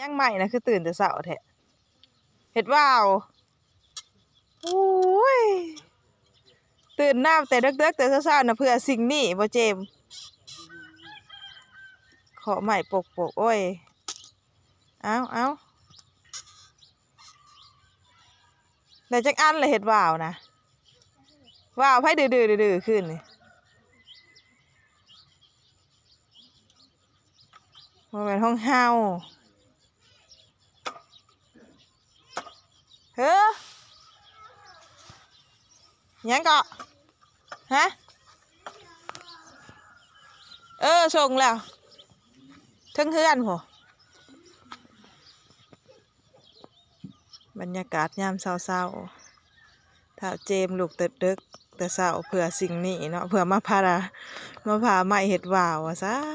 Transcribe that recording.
ນາງໃໝ່ນະ ຄືຕື່ນແຕ່ເຊົ້າແທ້ ເຮັດຫວ່າວ. ໂອ້ຍ ຕື່ນນານແຕ່ເດິກໆ ແຕ່ເຊົ້າໆນະ ເພື່ອສິ່ງນີ້ບໍ່ເຈມ? ເຄາະໄມ້ປົກໆ ໂອ້ຍ ເອົາໆ ໄດ້ຈັກອັນລະ ເຮັດຫວ່າວນະ? ຫວ່າວໃຜດື້ໆ ຄືນນີ້? ບໍ່ແມ່ນຂອງເຮົາ. ເຮີ ຫຍັງເກາະ? ຮະ? ເອີ ສົ່ງແລ້ວ ເທິງເຮືອນພຸ້ນ. ບັນຍາກາດຍາມເຊົ້າໆ ທ້າວເຈມລຸກແຕ່ເດິກແຕ່ເຊົ້າ ເພື່ອສິ່ງນີ້ເນາະ ເພື່ອມາຜ່າ ມາຜ່າໄມ້ເຮັດຫວ່າວວ່າຊັ້ນ.